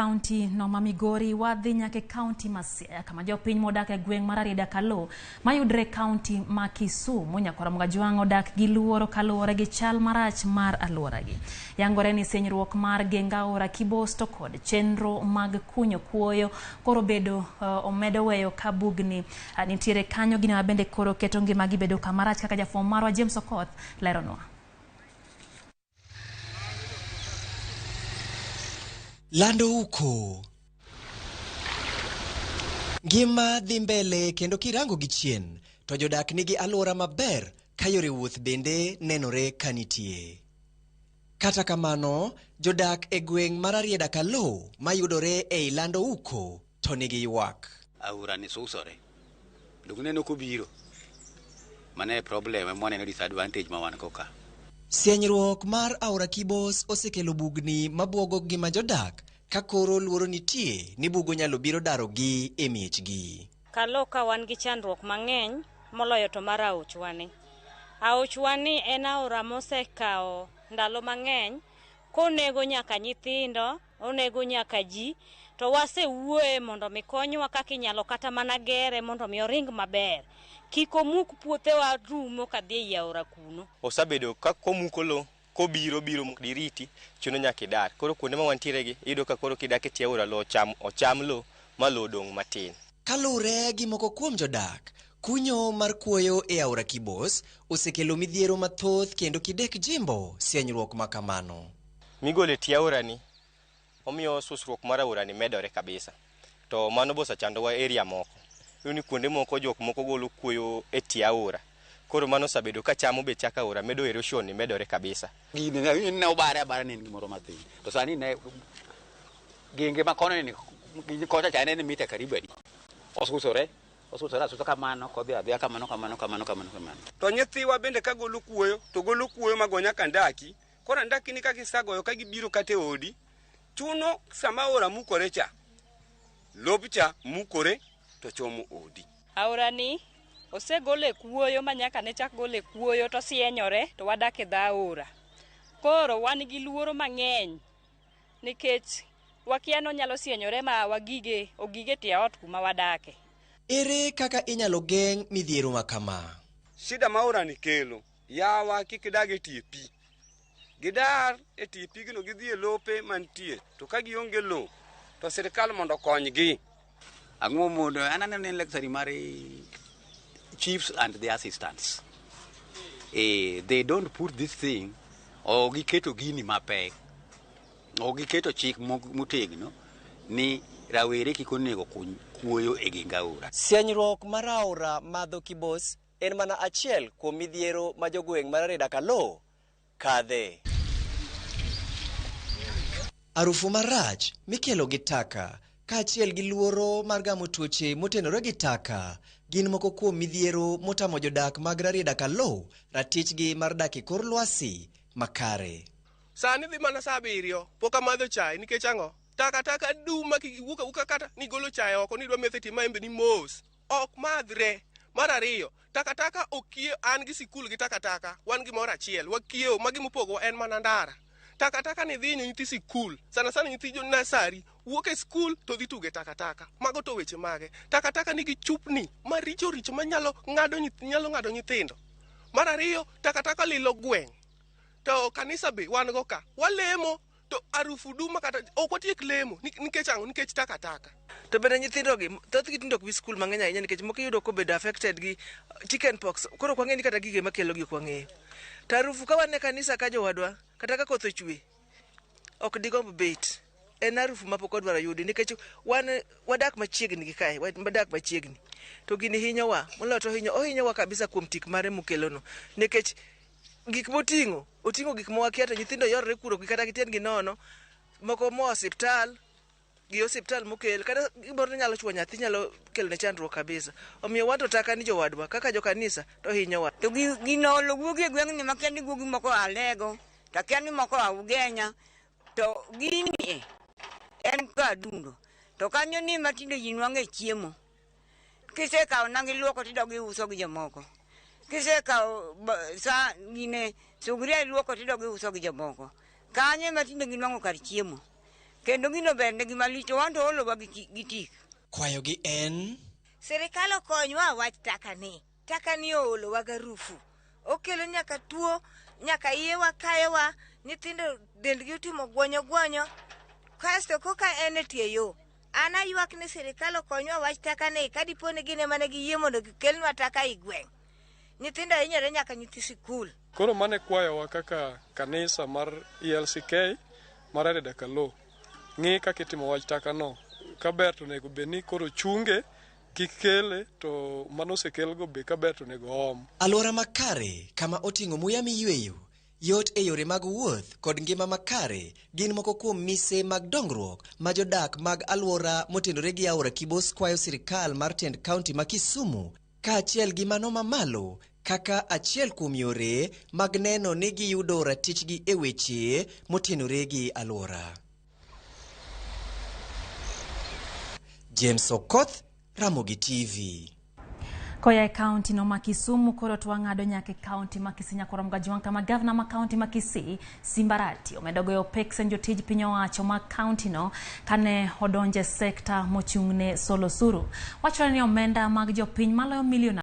kaunti no ma Migori, wadhi nyaka e kaunti ma Siaya, kama jopiny modak e gweng' mar Arida Kalo mayudre e kaunti ma Kisumu Nyakwar Kajwang' odak gi luoro kaluwore gi chal marach mar alworagi. Yangore ni senyruok mar geng aora Kibos to kod chenro mag kunyo kuoyo koro bedo omedo weyo ka bugni nitiere kanyo, gino ma bende koro keto ngimagi bedo kamarach kaka jafwambo marwa James Okoth leronwa. Lando uko. Ngima dhi mbele kendo kirango gi chien to jodak nigi alwora maber ka yore wuoth bende nenore ka nitie. Kata kamano, jodak e gweng' mar Arieda Kalo mayudore ei Lando Uko to nigi ywak. Aora ni susore. Dong neno kobiro. Mano e problem ema waneno disadvantage ma wan go ka. Sienyruok mar aora Kibos osekelo bugni mabuogo ngima jodak ka koro luoro nitie ni bugo nyalo biro darogi e miechgi. Kalo ka wan gi chandruok mang'eny moloyo to mar aochwa ni. Aochwa ni en aora mosekawo ndalo mang'eny konego nyaka nyithindo, onego nyaka ji, to wasewuoye mondo mi konywa kaka inyalo kata mana gere mondo mi oring maber. Kik omuk puothewa rumo kadhi ei aora kuno. Osabedo ka komuko lo kobiro biro diriti chuno nyaka idar. Koro kuonde ma wantiere gi iyudo ka koro kidak e tie aora lo ocham lo ma lo odong' matin. Kaluwore gi moko kuom jodak, kunyo mar kuoyo e aora Kibos osekelo midhiero mathoth kendo kidek jimbo sienyruok ma kamano. Migolo e tie aora ni omiyo susruok mar aora ni medore kabisa. To mano be osechandowa area moko. Iyudo ni kuonde moko jok moko golo kuoyo e tie aora. Koro mano osebedo ka chamo be chak aora medo erosion ni medore kabisa. Gini ne obare abara ne en gimoro mathin. To sani ne genge ma kono ni kocha cha ne en mita karibu adi. Osusore, osusore asusa kamano kodhi adhiya kamano kamano kamano kamano kamano. To nyithiwa bende ka golo kuoyo to golo kuoyo mago nyaka ndaki. Koro ndaki ni ka gisagoyo ka gibiro kata e odi, chuno sama aora mukore cha, lob cha mukore to chomo odi. Aora ni osegole kuoyo ma nyaka ne chak gole kuoyo to sienyore to wadak e dho aora. Koro wan gi luoro mang'eny nikech wakia ni onyalo sienyore ma wagige ogige tie ot kuma wadake. Ere kaka inyalo geng' midhiero ma kama? Shida ma aora ni kelo, yawa kik dag e tie pi. Gidar e tie pigno gidhi e lope mantie, to ka gionge lo, to sirikal mondo okonygi. Ang'o mondo an aneno ni en luxury mar chiefs and the assistants. They don't put this thing o giketo gini mapek. O giketo chik motegno ni rawere kik onego kuny kuoyo e geng aora. Sienyruok mar aora madho Kibos en mana achiel kuom midhiero ma jogweng' mar Arida Kalo kadhe. Arufu marach mikelo gi taka kaachiel gi luoro mar gamo tuoche motenore gi taka gin moko kuom midhiero motamo jodak mag Rarieda Kalo ratichgi mar dak e kor lwasi makare. Sani dhi mana saa 7 pok amadho chai nikech ang'o? Taka taka dum ma kiwuok awuoka kata ni golo chai oko ni idwa metho e tie maembe ni mos. Ok madhre. Mar ariyo, takataka okiewo, an gi sikul gi takataka, wan gimoro achiel, wakiewo, ma gimopogowa en mana ndara. Takataka ni dhi hinyo nyithi sikul, sana sana nyithi jo nasari, wuok e skul to dhi tugo e takataka. Mago to weche mage. Takataka nigi chupni maricho richo manyalo ng'ado nyalo ng'ado nyithindo. Mar ariyo, takataka lilo gweng'. To kanisa be wan go ka. Walemo to arufu dum kata ok watiek lemo nikech ang'o? Nikech takataka. To bende nyithindogi thothgi tinde ok bi skul mang'eny ahinya nikech moko iyudo kobedo affected gi chicken pox. Koro ok wang'eyo ni kata gige makelo gi ok wang'eyo. To arufu ka wan e kanisa ka jowadwa, kata ka koth ochwe, ok digomb bet. En arufu ma pok wadwaro yudi nikech wan wadak machiegni gi kae, wadak machiegni. To gini hinyowa, moloyo to ohinyowa kabisa kuom tik mare mokelono. Nikech gik moting'o, oting'o gik ma wakia to nyithindo yorore kuro gi kata gi tiendgi nono, moko moa osiptal, gi osiptal mokel, kata gimoro nyalo chuo nyathi nyalo kelone chandruok kabisa. Omiyo wan to taka ni jowadwa kaka jokanisa to hinyowa. To gino olo guogi e gweng'ni makia ni guogi moko oa Alego, to akia ni moko oa Ugenya, to gini en ka adundo. To kanyo ni ema tinde ji nwang'e chiemo. Kisekawo nanga iluoko tidok iuso gi jomoko. Kisekawo sa gine sugria iluoko tidok iuso gi jomoko. Kanyo ema tinde ginwang'o kar chiemo. Kendo gino ber negi malich to wan to oolowa gi tik. Kwayogi en Sirikal okonywa wach taka ni. Taka ni oolowa garufu. Okelo nyaka tuo, nyaka iyewa kayowa, nyithindo dendgi otimo gwonyo gwonyo. Kasto koka en e tie yo. An aywak ni sirikal okonywa wach taka ni ka dipo ni gin ema ne giyie mondo gikelnwa taka i gweng'. Nyithindo hinyore nyaka nyithi sikul. Koro mano e kwayowa kaka kanisa mar ELCK mar Arida Kalo. Ng'i kaka itimo wach taka no. Kaber to onego bed ni koro chunge kik kele to mano osekelgo be kaber to onego om. Alwora makare kama oting'o muya miyweyo, yot e yore mag wuoth kod ngima makare gin moko kuom mise mag dongruok ma jodak mag alwora motenore gi aora Kibos kwayo sirikal mar tend kaunti ma Kisumu kaachiel gi mano mamalo kaka achiel kuom yore mag neno ni giyudo ratichgi e weche motenore gi alwora. James Okoth, Ramogi TV. Koya e kaunti no ma Kisumu koro to wang'ado nyaka e kaunti ma Kisii Nyakurom Gajwang' kama gavana ma kaunti ma Kisii Simba Arati omedo goyo peksen jotij piny owacho ma kaunti no kane odonje sekta mochung'ne solo osuru. Wachore ni omenda mag jopiny maloyo milion